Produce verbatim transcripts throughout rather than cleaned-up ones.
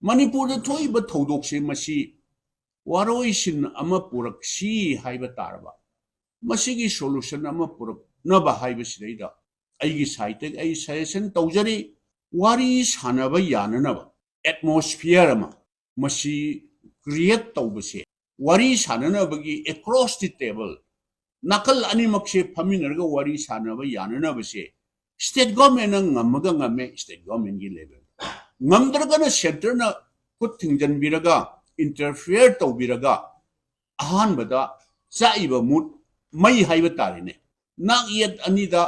ꯃꯅꯤꯄꯨꯔꯗ ꯊꯣꯛꯏꯕ ꯊꯧꯗꯣꯛꯁꯦ ꯃꯁꯤ ꯋꯥꯔꯣꯏꯁꯤꯟ ꯑꯃ ꯄꯨꯔꯛꯁꯤ ꯍꯥꯏꯕ ꯇꯥꯔꯕ, ꯃꯁꯤꯒꯤ solution ꯑꯃ ꯄꯨꯔꯛꯅꯕ ꯍꯥꯏꯕꯁꯤꯗꯩꯗ ꯑꯩꯒꯤ side ꯇꯒꯤ ꯑꯩ suggestion ꯇꯧꯖꯔꯤ, ꯋꯥꯔꯤ ꯁꯥꯟꯅꯕ ꯌꯥꯅꯅꯕ atmosphere ꯑꯃ ꯃꯁꯤ create ꯇꯧꯕꯁꯦ, ꯋꯥꯔꯤ ꯁꯥꯟꯅꯅꯕꯒꯤ across the table, ꯅꯥꯀꯜ ꯑꯅꯤꯃꯛꯁꯦ ꯐꯝꯃꯤꯟꯅꯔꯒ ꯋꯥꯔꯤ ꯁꯥꯟꯅꯕ ꯌꯥꯅꯅꯕꯁꯦ state government ꯅ ꯉꯝꯃꯒ ꯉꯝꯃꯦ, state government ꯀꯤ level꯫ ꯉꯝꯗ꯭ꯔꯒꯅ centre ꯅ ꯈꯨꯠ ꯊꯤꯡꯖꯤꯟꯕꯤꯔꯒ, interfere ꯇꯧꯕꯤꯔꯒ, ꯑꯍꯥꯟꯕꯗ ꯆꯥꯛꯏꯕ ꯃꯨꯠ ꯃꯩ ꯍꯥꯏꯕ ꯇꯥꯔꯦꯅꯦ꯫ ꯅꯥꯛ ꯌꯦꯠ ꯑꯅꯤꯗ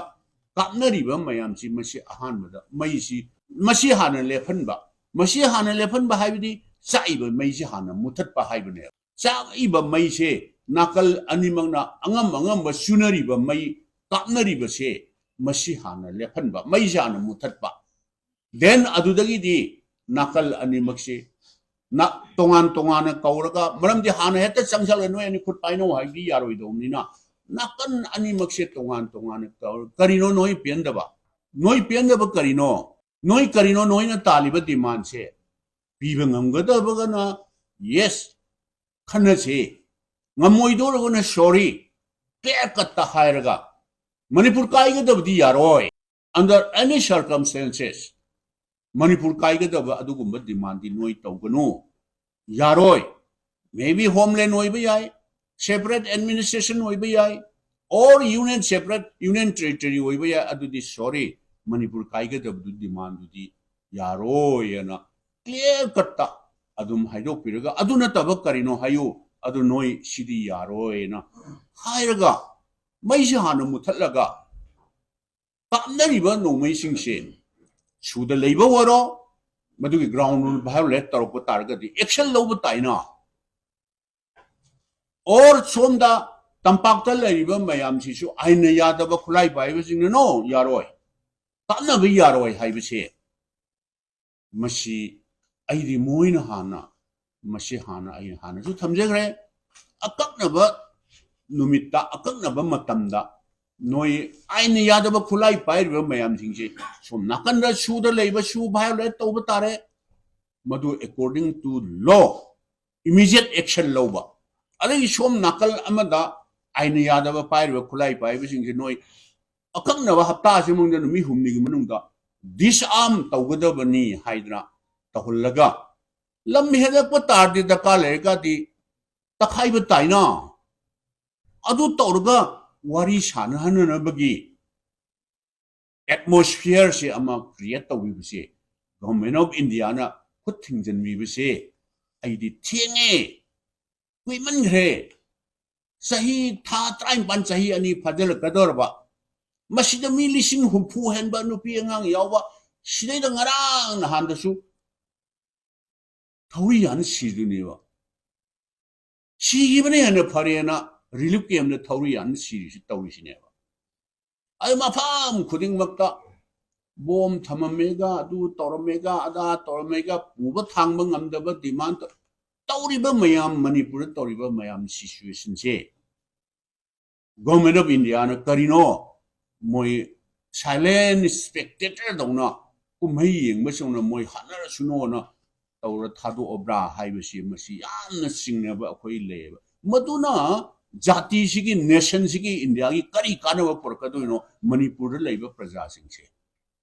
ꯀꯥꯞꯅꯔꯤꯕ ꯃꯌꯥꯝꯁꯤ, ꯃꯁꯤ ꯑꯍꯥꯟꯕꯗ ꯃꯩꯁꯤ, ꯃꯁꯤ ꯍꯥꯟꯅ ꯂꯦꯞꯍꯟꯕ, ꯃꯁꯤ ꯍꯥꯟꯅ ꯂꯦꯞꯍꯟꯕ ꯍꯥꯏꯕꯗꯤ ꯆꯥꯛꯏꯕ ꯃꯩꯁꯤ ꯍꯥꯟꯅ ꯃꯨꯊꯠꯄ ꯍꯥꯏꯕꯅꯦꯕ꯫ ꯆꯥꯛꯏꯕ ꯃꯩꯁꯦ ꯅꯥꯀꯜ ꯑꯅꯤꯃꯛꯅ ꯑꯉꯝ ꯑꯉꯝꯕ ꯆꯨꯅꯔꯤꯕ ꯃꯩ ꯀꯥꯞꯅꯔꯤꯕꯁꯦ, ꯃꯁꯤ ꯍꯥꯟꯅ ꯂꯦꯞꯍꯟꯕ, ꯃꯩꯁꯦ ꯍꯥꯟꯅ ꯃꯨꯊꯠꯄ꯫ Then ꯑꯗꯨꯗꯒꯤꯗꯤ ꯅꯥꯀꯜ ꯑꯅꯤꯃꯛꯁꯦ ꯅ-, ꯇꯣꯉꯥꯟ ꯇꯣꯉꯥꯟꯅ ꯀꯧꯔꯒ, ꯃꯔꯝꯗꯤ ꯍꯥꯟꯅ ꯍꯦꯛꯇ ꯆꯪꯁꯜꯂꯒ "ꯅꯣꯏ ꯑꯅꯤ ꯈꯨꯠ ꯄꯥꯏꯅꯧ" ꯍꯥꯏꯕꯗꯤ ꯌꯥꯔꯣꯏꯗꯧꯕꯅꯤꯅ, ꯅꯥꯀꯜ ꯑꯅꯤꯃꯛꯁꯦ ꯇꯣꯉꯥꯟ ꯇꯣꯉꯥꯟꯅ ꯀꯧꯔ, "ꯀꯔꯤꯅꯣ ꯅꯣꯏ ꯄꯦꯟꯗꯕ? ꯅꯣꯏ ꯄꯦꯟꯗꯕ ꯀꯔꯤꯅꯣ? ꯅꯣꯏ ꯀꯔꯤꯅꯣ ꯅꯣꯏꯅ ꯇꯥꯜꯂꯤꯕ demand ꯁꯦ?" ꯄꯤꯕ ꯉꯝꯒꯗꯕꯒꯅ yes, ꯈꯟꯅꯁꯤ꯫ ꯉꯝꯃꯣꯏꯗꯧꯔꯒꯅ sorry, clear cut ꯇ ꯍꯥꯏꯔꯒ, ꯃꯅꯤꯄꯨꯔ ꯀꯥꯏꯒꯗꯕꯗꯤ ꯌꯥꯔꯣꯏ꯫ Under any circumstances, ꯃꯅꯤꯄꯨꯔ ꯀꯥꯏꯒꯗꯕ ꯑꯗꯨꯒꯨꯝꯕ demand ꯗꯤ ꯅꯣꯏ ꯇꯧꯒꯅꯨ, ꯌꯥꯔꯣꯏ꯫ Maybe homeland ꯑꯣꯏꯕ ꯌꯥꯏ, separate administration ꯑꯣꯏꯕ ꯌꯥꯏ, or union, separate union territory ꯑꯣꯏꯕ ꯌꯥꯏ, ꯑꯗꯨꯗꯤ sorry, ꯃꯅꯤꯄꯨꯔ ꯀꯥꯏꯒꯗꯕꯗꯨ demand ꯗꯨꯗꯤ ꯌꯥꯔꯣꯏ ꯍꯥꯏꯅ clear cut ꯇ ꯑꯗꯨꯝ ꯍꯥꯏꯗꯣꯛꯄꯤꯔꯒ, "ꯑꯗꯨ ꯅꯠꯇꯕ ꯀꯔꯤꯅꯣ ꯍꯥꯏꯌꯨ, ꯑꯗꯨ ꯅꯣꯏ ꯁꯤꯗꯤ ꯌꯥꯔꯣꯏꯅ" ꯍꯥꯏꯔꯒ, ꯃꯩꯁꯤ ꯍꯥꯟꯅ ꯃꯨꯊꯠꯂꯒ, ꯀꯥꯞꯅꯔꯤꯕ ꯅꯣꯡꯃꯩꯁꯤꯡꯁꯦ ꯁꯨꯗ ꯂꯩꯕ ꯑꯣꯏꯔꯣ, ꯃꯗꯨꯒꯤ ground rule violate ꯇꯧꯔꯛꯄ ꯇꯥꯔꯒꯗꯤ action ꯂꯧꯕ ꯇꯥꯏꯅ꯫ Or ꯁꯣꯝꯗ ꯇꯝꯄꯥꯛꯇ ꯂꯩꯔꯤꯕ ꯃꯌꯥꯝꯁꯤꯁꯨ ꯑꯥꯏꯟꯅ ꯌꯥꯗꯕ ꯈꯨꯠꯂꯥꯏ ꯄꯥꯏꯕꯁꯤꯡꯅ, "No, ꯌꯥꯔꯣꯏ, ꯀꯥꯞꯅꯕ ꯌꯥꯔꯣꯏ" ꯍꯥꯏꯕꯁꯦ, ꯃꯁꯤ ꯑꯩꯗꯤ ꯃꯣꯏꯅ ꯍꯥꯟꯅ, ꯃꯁꯤ ꯍꯥꯟꯅ ꯑꯩ ꯍꯥꯟꯅꯁꯨ ꯊꯝꯖꯈ꯭ꯔꯦ꯫ ꯑꯀꯛꯅꯕ ꯅꯨꯃꯤꯠꯇ, ꯑꯀꯛꯅꯕ ꯃꯇꯝꯗ ꯅꯣꯏ ꯑꯥꯏꯟꯅ ꯌꯥꯗꯕ ꯈꯨꯠꯂꯥꯏ ꯄꯥꯏꯔꯤꯕ ꯃꯌꯥꯝꯁꯤꯡꯁꯦ ꯁꯣꯝ ꯅꯥꯀꯟꯗ ꯁꯨꯗ ꯂꯩꯕ ꯁꯨ violate ꯇꯧꯕ ꯇꯥꯔꯦ꯫ ꯃꯗꯨ according to law immediate action ꯂꯧꯕ꯫ ꯑꯗꯒꯤ ꯁꯣꯝ ꯅꯥꯀꯜ ꯑꯃꯗ ꯑꯥꯏꯟꯅ ꯌꯥꯗꯕ ꯄꯥꯏꯔꯤꯕ ꯈꯨꯠꯂꯥꯏ ꯄꯥꯏꯕꯁꯤꯡꯁꯦ ꯅꯣꯏ ꯑꯀꯛꯅꯕ ꯍꯞꯇꯥ ꯑꯁꯤ ꯃꯅꯨꯡꯗ, ꯅꯨꯃꯤꯠ ꯍꯨꯝꯅꯤꯒꯤ ꯃꯅꯨꯡꯗ disarm ꯇꯧꯒꯗꯕꯅꯤ ꯍꯥꯏꯗꯅ ꯇꯧꯍꯜꯂꯒ, ꯂꯝ ꯍꯦꯜꯂꯛꯄ ꯇꯥꯔꯗꯤ ꯗꯔꯀꯥꯔ ꯂꯩꯔꯒꯗꯤ ꯇꯛꯈꯥꯏꯕ ꯇꯥꯏꯅ꯫ ꯑꯗꯨ ꯇꯧꯔꯒ ꯋꯥꯔꯤ ꯁꯥꯟꯅꯍꯟꯅꯅꯕꯒꯤ atmosphere ꯁꯦ ꯑꯃ create ꯇꯧꯕꯤꯕꯁꯦ, Government of India ꯅ ꯈꯨꯠ ꯊꯤꯡꯖꯤꯟꯕꯤꯕꯁꯦ ꯑꯩꯗꯤ ꯊꯦꯡꯉꯦ, ꯀꯨꯏꯃꯟꯈ꯭ꯔꯦ꯫ ꯆꯍꯤ, ꯊꯥ ꯇꯔꯥꯅꯤꯄꯥꯟ, ꯆꯍꯤ ꯑꯅꯤ ꯐꯥꯖꯤꯜꯂꯛꯀꯗꯧꯔꯕ, ꯃꯁꯤꯗ ꯃꯤ ꯂꯤꯁꯤꯡ ꯍꯨꯝꯐꯨ ꯍꯦꯟꯕ, ꯅꯨꯄꯤ ꯑꯉꯥꯡ ꯌꯥꯎꯕ, ꯁꯤꯗꯩꯗ ꯉꯔꯥꯡ ꯅꯍꯥꯟꯗꯁꯨ ꯊꯧꯔꯤ ꯌꯥꯟ ꯁꯤꯗꯨꯅꯦꯕ꯫ ꯁꯤꯈꯤꯕꯅ ꯍꯦꯟꯅ ꯐꯔꯦꯅ relief camp ꯇ ꯊꯧꯔꯤ ꯌꯥꯟ ꯁꯤꯔꯤꯁꯤ, ꯇꯧꯔꯤꯁꯤꯅꯦꯕ꯫ ꯑꯗꯨ ꯃꯐꯝ ꯈꯨꯗꯤꯡꯃꯛꯇ ꯕꯣꯝ ꯊꯝꯃꯝꯃꯦꯒ, ꯑꯗꯨ ꯇꯧꯔꯝꯃꯦꯒ, ꯑꯗꯥ ꯇꯧꯔꯝꯃꯦꯒ, ꯄꯨꯕ ꯊꯥꯡꯕ ꯉꯝꯗꯕ demand ꯇꯧ-, ꯇꯧꯔꯤꯕ ꯃꯌꯥꯝ, ꯃꯅꯤꯄꯨꯔꯗ ꯇꯧꯔꯤꯕ ꯃꯌꯥꯝ situation say Government of India ꯅ ꯀꯔꯤꯅꯣ? ꯃꯣꯏ silent spectator ꯗꯧꯅ, ꯀꯨꯝꯍꯩ ꯌꯦꯡꯕꯁꯤꯡꯅ ꯃꯣꯏ ꯍꯥꯠꯅꯔꯁꯅꯨꯅ ꯇꯧꯔ ꯊꯥꯗꯣꯛꯑꯕ꯭ꯔꯥ ꯍꯥꯏꯕꯁꯤ, ꯃꯁꯤ ꯌꯥꯝꯅ ꯆꯤꯡꯅꯕ ꯑꯩꯈꯣꯏ ꯂꯩꯌꯦꯕ꯫ ꯃꯗꯨꯅ ꯖꯥꯇꯤꯁꯤꯒꯤ, nation ꯁꯤꯒꯤ, ꯏꯟꯗꯤꯌꯥꯒꯤ ꯀꯔꯤ ꯀꯥꯟꯅꯕ ꯄꯨꯔꯛꯀꯗꯣꯏꯅꯣ ꯃꯅꯤꯄꯨꯔꯗ ꯂꯩꯕ ꯄ꯭ꯔꯖꯥꯁꯤꯡꯁꯦ?